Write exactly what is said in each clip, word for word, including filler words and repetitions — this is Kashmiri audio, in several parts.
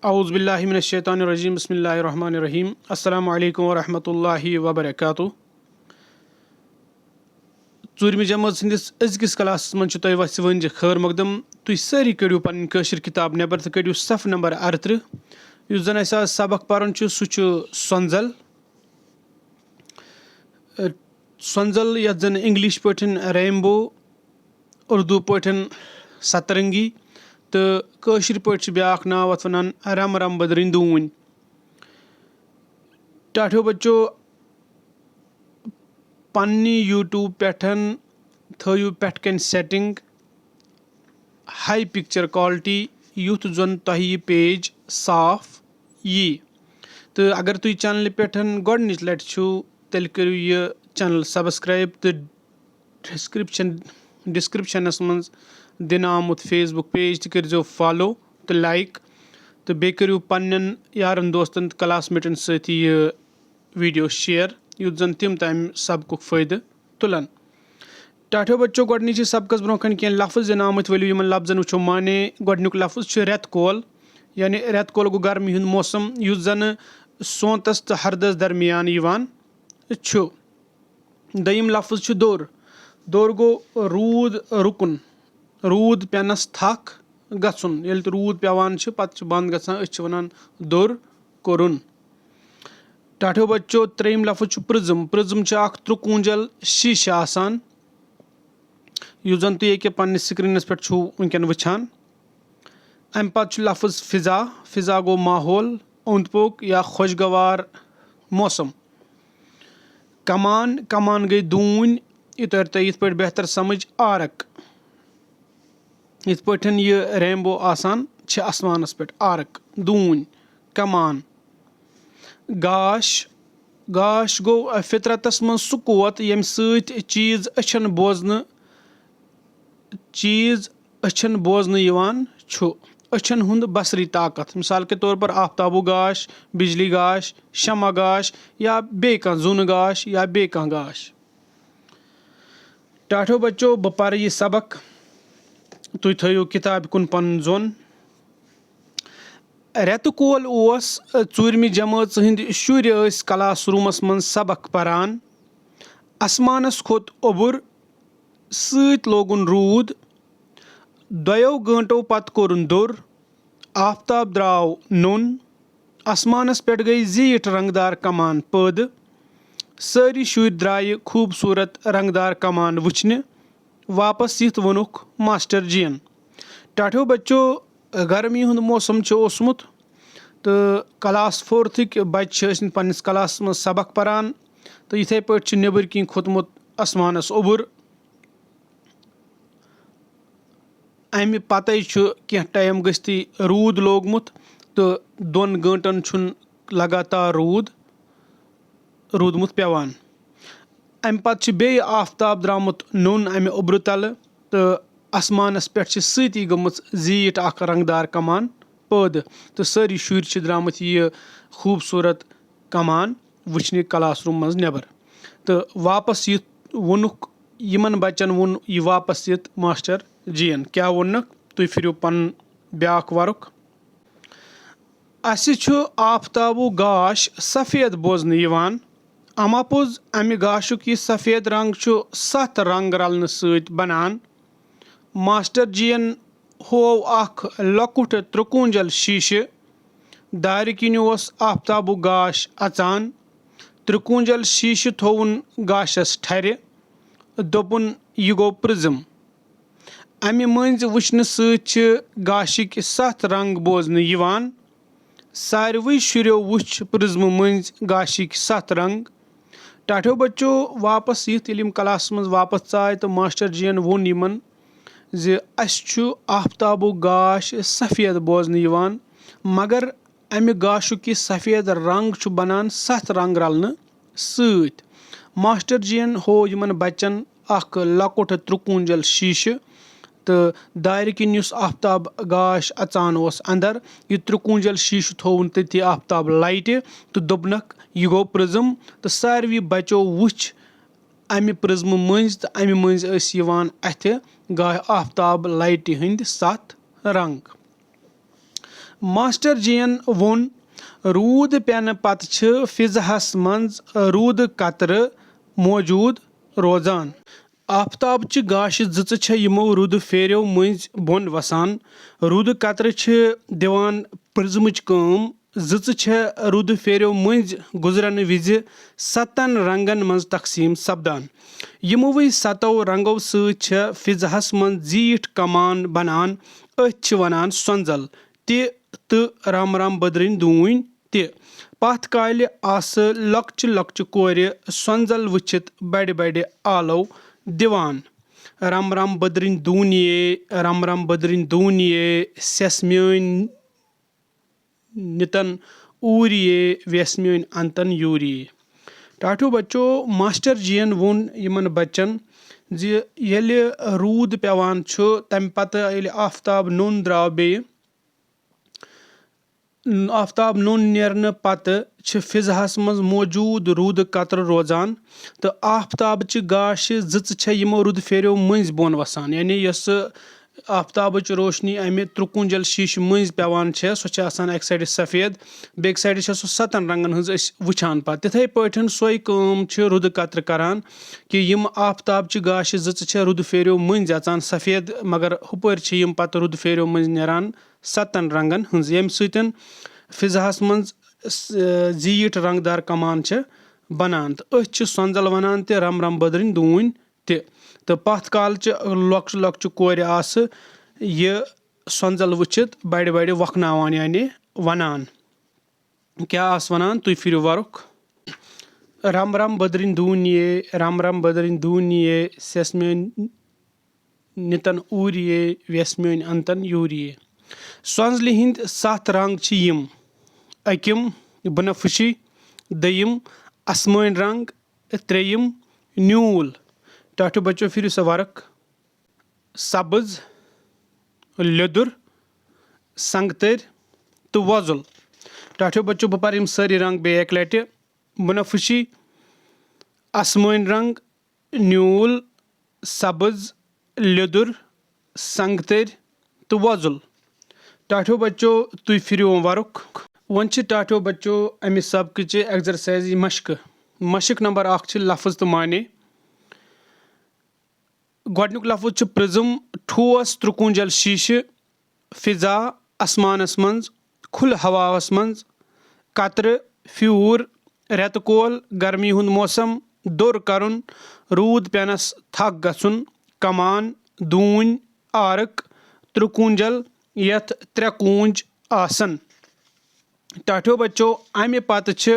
اعوذ باللہ من الشیطان الرجیم، بسم اللہ الرحمن الرحیم۔ السلام علیکم ورحمۃ اللہ وبرکاتہ۔ ژوٗرمہِ جمٲژ ہٕنٛدِس أزکِس کلاسَس منٛز چھِ تۄہہِ وَژھِ وٲنٛجہِ خٲر مقدم۔ تُہۍ سٲری کٔڑِو پنٕنۍ کٲشِر کِتاب نٮ۪بر تہٕ کٔڑِو صفہٕ نمبر اَرترٕہ۔ یُس زَن اَسہِ آز سبق پَرُن چھُ، سُہ چھُ سۄنٛزَل۔ سۄنٛزَل، یَتھ زَن English پٲٹھۍ rainbow، اُردو پٲٹھۍ سترنگی، تہٕ کٲشِر پٲٹھۍ چھِ بیٛاکھ ناو اَتھ وَنان رَم رَم بٔدرٕنۍ ڈوٗنۍ۔ ٹاٹھیو بَچو، پننہِ YouTube پٮ۪ٹھ تھٲیِو پٮ۪ٹھ کَنۍ setting high picture quality، یُتھ زَن تۄہہِ یہِ page صاف یی۔ تہٕ اگر تُہۍ channelہِ پٮ۪ٹھ گۄڈٕنِچ لَٹہِ چھِو، تیٚلہِ کٔرِو یہِ channel subscribe تہٕ description، descriptionَس منٛز دِنہٕ آمُت Facebook page تہِ کٔرۍزیو follow تہٕ like، تہٕ بیٚیہِ کٔرِو پننٮ۪ن یارَن دوستَن تہٕ classmateَن سۭتۍ یہِ video share، یُتھ زَن تِم تہِ اَمہِ سبقُک فٲیدٕ تُلَن۔ ٹاٹھیو بَچو، گۄڈٕنِچہِ سبقَس برٛونٛہہ کَنہِ کینٛہہ لفظ دِنہٕ آمٕتۍ، ؤلِو یِمَن لفظَن وٕچھو معنی۔ گۄڈٕنیُک لفظ چھُ رٮ۪تہٕ کول، یعنی رٮ۪تہٕ کول گوٚو گرمی ہُنٛد موسم، یُس زَنہٕ سونتَس تہٕ ہردَس درمیان یِوان چھُ۔ دوٚیِم لفظ چھُ دوٚر۔ دوٚر گوٚو روٗد رُکُن، روٗد پٮ۪نَس تھَکھ گژھُن۔ ییٚلہِ تہِ روٗد پٮ۪وان چھِ، پَتہٕ چھِ بنٛد گژھان، أسۍ چھِ وَنان دوٚر کوٚرُن۔ ٹاٹھیو بَچو، ترٛیٚیِم لفظ چھُ پرٛزٕم۔ پرٛزٕم چھُ اَکھ ترٛکوٗنٛجل شیٖشہٕ آسان، یُس زَن تُہۍ ییٚکیٛاہ پنٛنِس screenَس پٮ۪ٹھ چھُو وٕنکٮ۪ن وٕچھان۔ اَمہِ پَتہٕ چھُ لفظ فضا۔ فضا گوٚو ماحول، اوٚنٛد پوٚک یا خۄشگوار موسم۔ کمان، کمان گٔے ڈوٗنۍ، یہِ تَرِ تۄہہِ یِتھ پٲٹھۍ بہتر سمجھ، عارق۔ یِتھ پٲٹھۍ یہِ rainbow آسان چھِ آسمانَس پٮ۪ٹھ، عارق، ڈوٗنۍ، کمان۔ گاش، گاش گوٚو فطرتَس منٛز سُہ قوت، ییٚمہِ سۭتۍ چیٖز أچھَن بوزنہٕ، چیٖز أچھَن بوزنہٕ یِوان چھُ۔ أچھَن ہُنٛد بصری طاقت، مثال کے طور پر آفتابُک گاش، بجلی گاش، شمع گاش یا بیٚیہِ کانٛہہ زوٗنہٕ گاش یا بیٚیہِ کانٛہہ گاش۔ ٹاٹھیو بَچو، بہٕ پَرٕ یہِ سبق، تُہۍ تھٲیِو کِتابہِ کُن پَنُن ظۄن۔ رٮ۪تہٕ کول اوس، ژوٗرمہِ جمٲژ ہٕنٛدۍ شُرۍ ٲسۍ class roomَس منٛز سبق پَران۔ اَسمانَس کھوٚت اوٚبُر، سۭتۍ لوگُن روٗد۔ دۄیو گٲنٛٹو پتہٕ کوٚرُن دوٚر۔ آفتاب درٛاو نوٚن۔ آسمانس پٮ۪ٹھ گٔیہِ زیٖٹھ رنٛگدار کمان پٲدٕ۔ سٲری شُرۍ درٛایہِ خوٗبصوٗرت رنٛگدار کمان وٕچھنہِ۔ واپس یِتھ ووٚنُکھ ماسٹر جِین، "ٹاٹھیو بچو، گرمی ہُنٛد موسم چھُ اوسمُت تہٕ class fourthٕکۍ بچہِ چھِ ٲسمٕتۍ پننِس classس منٛز سبق پران تہٕ یِتھے پٲٹھۍ چھُ نیٚبٕرۍ کِنۍ کھوٚتمُت آسمانس اوٚبُر۔ امہِ پتے چھُ کینٛہہ time گٔژھتٕے روٗد لوگمُت تہٕ دۄن گٲنٛٹن چھُنہٕ لگاتار روٗد روٗدمُت پٮ۪وان۔ امہِ پتہٕ چھُ بیٚیہِ آفتاب درٛامُت نوٚن امہِ اوٚبرٕ تلہٕ تہٕ آسمانس پٮ۪ٹھ چھِ سۭتی گٔمٕژ زیٖٹھ اکھ رنٛگدار کمان پٲدٕ تہٕ سٲری شُرۍ چھِ درٛامٕتۍ یہِ خوٗبصوٗرت کمان وٕچھنہِ classroom منٛز نٮ۪بر۔ تہٕ واپس یِتھ ووٚنُکھ، یِمن بچن ووٚن یہِ واپس یِتھ ماسٹر جِین۔ کیٛاہ ووٚنُکھ؟ تُہۍ پھِرِو پنُن بیٛاکھ ورُق۔ "اسہِ چھُ آفتابُک گاش سفید بوزنہٕ یِوان۔ اما پوٚز، امہِ گاشُک یہِ سفید رنگ چھُ ستھ رنگ رلنہٕ سۭتۍ بنان۔" ماسٹر جِین ہوو اکھ لۄکُٹ ترٛکوٗنٛجل شیٖشہٕ۔ دارِ کِنۍ اوس آفتابُک گاش اژان۔ ترٛکوٗنٛجل شیٖشہٕ تھووُن گاشس ٹھرِ۔ دوٚپُن، "یہِ گوٚو پرٛزم۔" امہِ مٔنٛزۍ وٕچھنہٕ سۭتۍ چھِ گاشِکۍ ستھ رنگ بوزنہٕ یِوان۔ ساروٕے شُرٮ۪و وٕچھ پرٛزمہٕ مٔنٛزۍ گاشِکۍ ستھ رنگ۔ ٹاٹھیو بچو، واپس یِتھ ییٚلہِ یِم classس منٛز واپس ژاے تہٕ ماسٹر جِین ووٚن یِمن زِ اسہِ چھُ آفتابُک گاش سفید بوزنہٕ یِوان، مگر امہِ گاشُک یہِ سفید رنگ چھُ بنان ستھ رنگ رلنہٕ سۭتۍ۔ ماسٹر جِین ہوو یِمن بچن اکھ لۄکُٹ ترٛکوٗنٛجل شیٖشہٕ تہٕ دارِ کِنۍ یُس آفتاب گاش اژان اوس اندر، یہِ ترٛکوٗنٛجل شیٖشہٕ تھووُن تٔتی آفتاب لایٹہِ تہٕ دوٚپنکھ، "یہِ گوٚو پرٛزم۔" تہٕ ساروٕے بچو وُچھ امہِ پرٛزمہٕ مٔنٛزۍ تہٕ امہِ مٔنٛزۍ ٲسۍ یِوان اتھِ گا-، آفتاب لایٹہِ ہٕنٛدۍ ستھ رنگ۔ ماسٹر جی ین ووٚن، روٗد پٮ۪نہٕ پتہٕ چھِ فضاہس منٛز روٗدٕ قطرٕ موجود روزان۔ آفتابچہِ گاشہِ زٕژٕ چھےٚ یِمو روٗدٕ پھیرٮ۪و مٔنٛزۍ بۄن وسان۔ روٗدٕ قطرٕ چھِ دِوان پرزمٕچ کٲم۔ زٕژٕ چھےٚ روٗدٕ پھیرٮ۪و مٔنٛزۍ گُزرنہٕ وِزِ ستن رنگن منٛز تقسیٖم سپدان۔ یِموٕے ستو رنگو سۭتۍ چھےٚ فضاہس منٛز زیٖٹھ کمان بنان۔ أتھۍ چھِ ونان سۄنٛزل تہِ تہٕ رم رم بٔدرٕنۍ دوٗنۍ تہِ۔ پتھ کالہِ آسہٕ لۄکچہِ لۄکچہِ کورِ سۄنٛزل وٕچھِتھ بڑِ بڑِ آلو دِوان۔ رم رم بٔدرٕنۍ دوٗنیے، رم رم بٔدرٕنۍ دوٗنیے، سٮ۪س میٲنۍ نِتن اوٗریے، وٮ۪س میٲنۍ انتن یوٗریے۔ ٹاٹھیو بچو، ماسٹر جی ین ووٚن یِمن بچن زِ ییٚلہِ روٗد پٮ۪وان چھُ، تمہِ پتہٕ ییٚلہِ آفتاب نوٚن درٛاو بیٚیہِ، آفتاب نوٚن نیرنہٕ پتہٕ چھِ فضاہس منٛز موجود روٗدٕ قطرٕ روزان، تہٕ آفتابچہِ گاشہِ زٕژٕ چھےٚ یِمو روٗدٕ پھیرٮ۪و مٔنٛزۍ بۄن وسان، یعنی یۄس سۄ آفتابٕچ روشنی امہِ ترُکوٗنجل شیٖشہِ مٔنٛزۍ پٮ۪وان چھےٚ، سۄ چھےٚ آسان اکہِ سایڈٕ سفید، بیٚکہِ سایڈٕ چھےٚ سۄ ستن رنگن ہٕنٛز أسۍ وٕچھان پتہٕ۔ تِتھے پٲٹھۍ سۄے کٲم چھِ روٗدٕ قطرٕ کران، کہِ یِم آفتابچہِ گاشہِ زٕژٕ چھےٚ روٗدٕ پھیرٮ۪و مٔنٛزۍ اژان سفید، مگر ہُپٲرۍ چھِ یِم پتہٕ روٗدٕ پھیرٮ۪و مٔنٛزۍ نیران ستن رنگن ہٕنٛز، ییٚمہِ سۭتۍ فضاہس منٛز س-، زیٖٹھ رنگدار کمان چھِ بنان، تہٕ أتھۍ چھِ سۄنٛزل ونان تہِ رم رم بٔدرٕنۍ دوٗنۍ تہِ۔ تہٕ پتھ کالچہِ لۄکچہِ لۄکچہِ کورِ آسہٕ یہِ سۄنٛزل وٕچھِتھ بڑِ بڑِ وۄکھناوان، یعنی ونان۔ کیٛاہ آسہٕ ونان؟ تُہۍ پھِرِو ورُک۔ رم رم بٔدرٕنۍ دوٗنیے، رم رم بٔدرٕنۍ دوٗنیے، سٮ۪س میٲنۍ نِتن اوٗریے، وٮ۪س میٲنۍ انتن یوٗریے۔ سۄنٛزلہِ ہٕنٛدۍ ستھ رنگ چھِ یِم: أکِم بنفشی، دوٚیِم آسمٲنۍ رنگ، ترٛیٚیِم نیوٗل۔ ٹاٹھیو بچو، پھِرِو سا ورق۔ سبٕز، لیٚدُر، سنگتٔرۍ تہٕ وۄزُل۔ ٹاٹھیو بچو، بہٕ پرٕ یِم سٲری رنگ بیٚیہِ اکہِ لٹہِ۔ بنفشی، آسمٲنۍ رنگ، نیوٗل، سبٕز، لیٚدُر، سنگتٔرۍ تہٕ وۄزُل۔ ٹاٹھیو بچو، تُہۍ پھِرِو وۄنۍ ورُک۔ وۄنۍ چھِ ٹاٹھیو بچو امہِ سبقٕچہِ ایگزرسایزِ مشقہٕ۔ مشق نمبر اکھ چھِ لفظ تہٕ معنی۔ گۄڈٕنیُک لفظ چھُ پرزم، ٹھوس ترُکوٗنجل شیٖشہٕ، فضا، آسمانس منٛز، کھُلہٕ ہواہس منٛز، قطرٕ، پھیوٗر، رٮ۪تہٕ کول، گرمی ہُنٛد موسم، دوٚر کرُن، روٗد پینس تھکھ گژھُن، کمان، دوٗنۍ، عارق، ترُکوٗنجل، یتھ ترٛےٚ کوٗنج آسن۔ ٹاٹھیو بچو، امہِ پتہٕ چھِ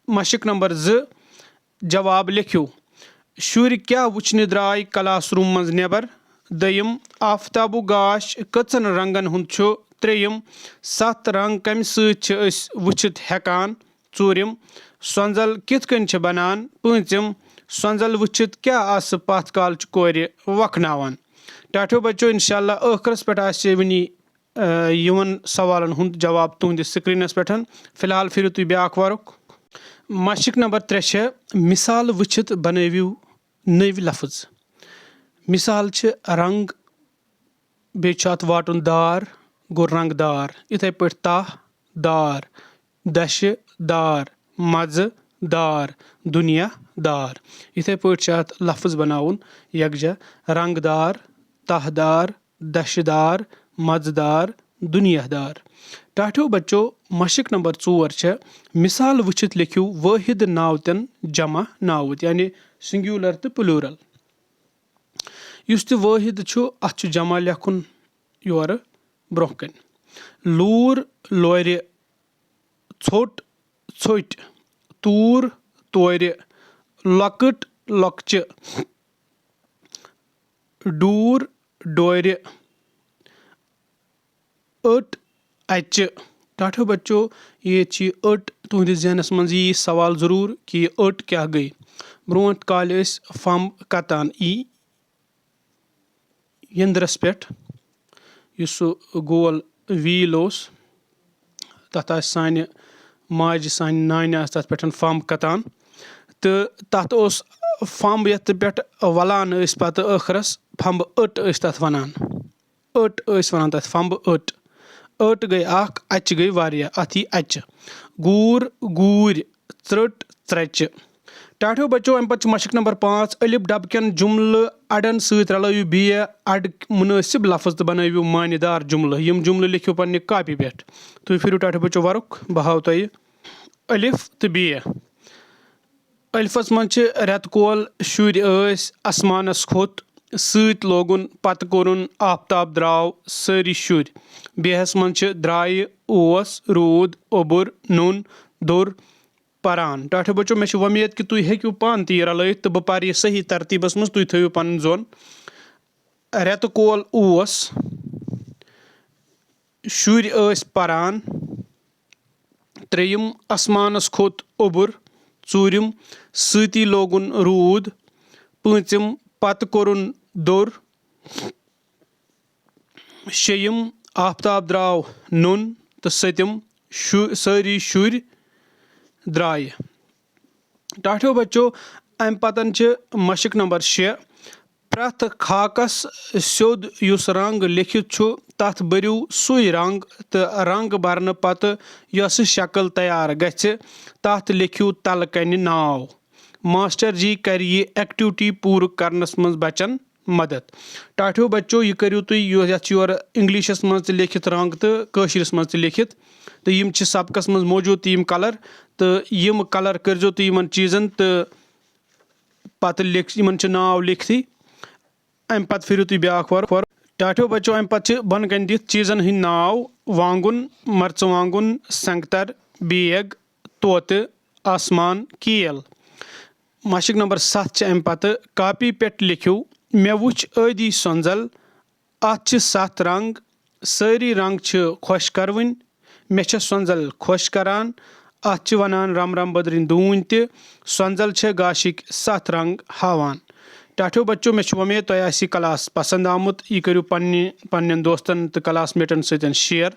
مشق نمبر زٕ، جواب لیکھِو۔ شُرۍ کیٛاہ وٕچھنہِ درٛاے کلاس روٗم منٛز نٮ۪بر؟ دوٚیِم، آفتابُک گاش کٔژن رنگن ہُنٛد چھُ؟ ترٛیٚیِم، ستھ رنگ کمہِ سۭتۍ چھِ أسۍ وٕچھِتھ ہٮ۪کان؟ ژوٗرِم، سۄنٛزل کِتھ کٔنۍ چھِ بنان؟ پٲنٛژِم، سۄنٛزل وٕچھِتھ کیٛاہ آسہٕ پتھ کالچہِ کورِ وۄکھناوان؟ ٹاٹھیو بچو، انشاءاللہ ٲخرس پٮ۪ٹھ آسہِ وٕنی، آ، یِمن سوالن ہُنٛد جواب تُہنٛدِس سکرینس پٮ۪ٹھ۔ فی الحال پھِرِو تُہۍ بیٛاکھ ورُک۔ مشق نمبر ترٛےٚ چھےٚ، مثال وٕچھِتھ بنٲوِو نٔوۍ لفظ۔ مثال چھِ رنگ، بیٚیہِ چھُ اتھ واٹُن دار، گوٚو رنگ دار۔ یِتھے پٲٹھۍ تاہ، دار، دشہِ، دار، مزٕ، دار، دُنیا، دار۔ یِتھے پٲٹھۍ چھُ اتھ لفظ بناوُن یکجا، رنگ دار، تاہ دار، دشہِ دار، مزٕ دار، دُنیا دار۔ ٹاٹھیو بچو، مشق نمبر ژور چھےٚ، مثال وٕچھِتھ لیکھِو وٲحد ناوتن جمع ناوت، یعنی سنگیولر تہٕ پلورل۔ یُس تہِ وٲحد چھُ، اتھ چھُ جمع لیکھُن یورٕ برونٛہہ کنہِ۔ لوٗر، لورِ، ژھوٚٹ، ژھوٚٹۍ، توٗر، تورِ، لۄکٕٹ، لۄکچہِ، ڈوٗر، ڈورِ، أٹ، اَچہِ۔ ٹاٹھیو بچو، ییٚتہِ چھِ یہِ أٹ، تُہنٛدِس ذہنس منٛز یی یہِ سوال ضروٗر کہِ یہِ أٹ کیٛاہ گٔے؟ برونٛٹھ کالہِ ٲسۍ فمب کتان، ای یندرس پٮ۪ٹھ، یُس سُہ گول ویٖل اوس، تَتھ آسہِ سانہِ ماجہِ، سانہِ نانہِ آسہِ تَتھ پٮ۪ٹھ فمب کَتان، تہٕ تَتھ اوس فمب یَتھ پٮ۪ٹھ وَلان ٲسۍ پَتہٕ ٲخرَس، فمبہٕ أٹ ٲسۍ تَتھ وَنان۔ أٹ ٲسۍ وَنان تَتھ، فمبہٕ أٹ۔ ٲٹھ گٔے اکھ، اچہِ گٔے واریاہ، اتھ یی اچہِ۔ گوٗر، گوٗرۍ، ژرٔٹ، ژرچہِ۔ ٹاٹھیو بچو، امہِ پتہٕ چھُ مشق نمبر پانٛژھ، الف ڈبہٕ کٮ۪ن جملہٕ اڑن سۭتۍ رلٲوِو بیٚیہِ اڑ مُنٲسِب لفظ تہٕ بنٲوِو معنی دار جملہٕ۔ یِم جملہٕ لیکھِو پننہِ کاپی پٮ۪ٹھ۔ تُہۍ پھِرِو ٹاٹھیو بچو ورُک، بہٕ ہاوٕ تۄہہِ الف تہٕ بیٚیہِ۔ الفس منٛز چھِ رٮ۪تہٕ کول، شُرۍ ٲسۍ، اسمانس کھوٚت، سۭتۍ لوگُن، پتہٕ کوٚرُن، آفتاب درٛاو، سٲری شُرۍ۔ بیٚیِس منٛز چھِ درٛایہِ، اوس، روٗد، اوٚبُر، نوٚن، دوٚر، پران۔ ٹاٹھیو بچو، مےٚ چھِ وۄمید کہِ تُہۍ ہیٚکِو پانہٕ تہِ یہِ رلٲوِتھ تہٕ بہٕ پرٕ یہِ صحیح ترتیٖبس منٛز، تُہۍ تھٲیِو پنُن ظۄن۔ رٮ۪تہٕ کول اوس، شُرۍ ٲسۍ پران، ترٛیٚیِم، اسمانس کھوٚت اوٚبُر، ژوٗرِم، سۭتی لوگُن روٗد، پٲنٛژِم، پتہٕ کوٚرُن دوٚر، شیٚیِم، آفتاب درٛاو نوٚن، تہٕ سٔتِم، شُ-، سٲری شُرۍ درٛایہِ۔ ٹاٹھیو بچو، امہِ پتن چھِ مشق نمبر شےٚ۔ پرٛٮ۪تھ خاکس سیوٚد یُس رنگ لیکھِتھ چھُ، تتھ بٔرِو سُے رنگ، تہٕ رنگ برنہٕ پتہٕ یۄسہٕ شکل تیار گژھِ، تتھ لیکھِو تلہٕ کنہِ ناو۔ ماسٹر جی کرِ یہِ ایکٹیوٹی پوٗرٕ کرنس منٛز بچن مدد۔ ٹاٹھیو بچو، یہِ کٔرِو تُہۍ یو-، یتھ چھُ یورٕ انگلشس منٛز تہِ لیکھِتھ رنگ تہٕ کٲشرِس منٛز تہِ لیکھِتھ، تہٕ یِم چھِ سبقس منٛز موجود تہِ یِم کلر، تہٕ یِم کلر کٔرزیو تُہۍ یِمن چیٖزن تہٕ پتہٕ لیکھ، یِمن چھُ ناو لیکھتھٕے۔ امہِ پتہٕ پھِرِو تُہۍ بیٛاکھ وَر۔ ٹاٹھیو بچو، امہِ پتہٕ چھِ بۄنہٕ کنہِ دِتھ چیٖزن ہٕنٛدۍ ناو: وانگُن، مرژٕوانگُن، سنگتر، بیگ، طوطہٕ، آسمان، کیل۔ مشق نمبر ستھ چھِ امہِ پتہٕ۔ کاپی پٮ۪ٹھ لیکھِو: مےٚ وُچھ ٲدی سۄنزل، اتھ چھِ ستھ رنگ، سٲری رنگ چھِ خۄش کروٕنۍ، مےٚ چھےٚ سۄنزل خۄش کران، اتھ چھِ ونان رم رم بدرٕنۍ دوٗنۍ تہِ۔ سۄنزل چھےٚ گاشِکۍ ستھ رنگ ہاوان۔ ٹاٹھیو بچو، مےٚ چھِ وۄمید تۄہہِ آسہِ یہِ کلاس پسند آمُت۔ یہِ کٔرِو پننہِ، پننٮ۪ن دوستن تہٕ کلاس میٹن سۭتۍ شیئر،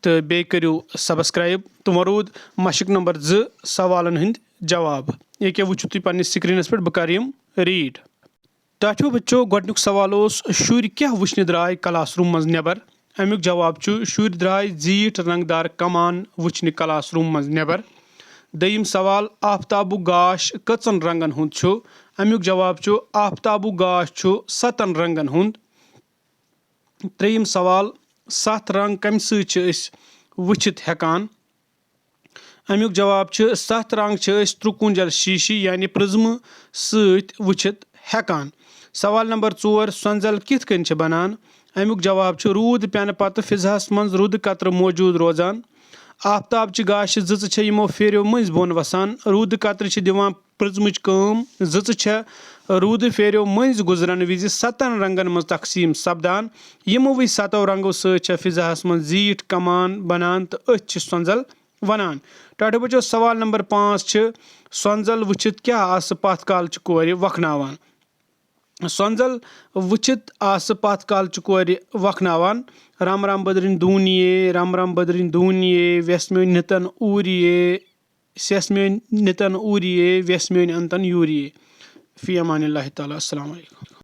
تہٕ بیٚیہِ کٔرِو سبسکرائب۔ تہٕ وۄنۍ روٗد مشق نمبر زٕ سوالن ہٕنٛدۍ جواب۔ ییٚکیٛاہ وٕچھِو تُہۍ پننِس سکرینس پٮ۪ٹھ، بہٕ کرٕ یِم ریڈ۔ ٹاٹھیو بچو، گۄڈٕنیُک سوال اوس، شُرۍ کیٛاہ وٕچھنہِ درٛاے کلاس روٗم منٛز نٮ۪بر؟ اَمیُک جواب چھُ، شُرۍ درٛاے زیٖٹھ رنگدار کمان وٕچھنہِ کلاس روٗم منٛز نٮ۪بر۔ دوٚیِم سوال، آفتابُک گاش کٔژن رنگن ہُنٛد چھُ؟ اَمیُک جواب چھُ، آفتابُک گاش چھُ ستن رنگن ہُنٛد۔ ترٛیٚیِم سوال، ستھ رنگ کمہِ سۭتۍ چھِ أسۍ وٕچھِتھ ہٮ۪کان؟ اَمیُک جواب چھُ، ستھ رنگ چھِ أسۍ ترُکوٗنجل شیٖشہٕ یعنی پرزمہٕ سۭتۍ وٕچھِتھ ہٮ۪کان۔ سوال نمبر ژور، سۄنزل کِتھ کٔنۍ چھِ بنان؟ اَمیُک جواب چھُ، روٗد پٮ۪نہٕ پتہٕ فضاہس منٛز روٗدٕ قطرٕ موجود روزان۔ آفتاب چہِ گاشہِ زٕژٕ چھےٚ یِمو پھیریو مٔنٛزۍ بۄن وسان۔ روٗدٕ قطرٕ چھِ دِوان پرزمٕچ کٲم۔ زٕژٕ چھےٚ روٗدٕ پھیریو مٔنٛزۍ گُزرن وِزِ ستن رنگن منٛز تقسیٖم سپدان۔ یِموٕے ستو رنگو سۭتۍ چھےٚ فضاہس منٛز زیٖٹھ کمان بنان تہٕ أتھۍ چھِ سۄنزل ونان۔ ٹاٹھیو بچو، سوال نمبر پانٛژھ چھِ، سۄنزل وٕچھِتھ کیٛاہ آسہٕ پتھ کالچہِ کورِ وکھناوان؟ سۄنزل وٕچھِتھ آسہٕ پتھ کالچہِ کورِ وکھناوان، رم رم بدرٕنۍ دوٗنیے، رم رم بدرٕنۍ دوٗنیے، وٮ۪س میٲنۍ نِتن اوٗریے، سٮ۪س میٲنۍ نِتن اوٗریے، وٮ۪س میٲنۍ انتن یوٗریے۔ فی امان اللہ تعالیٰ، السلام علیکم۔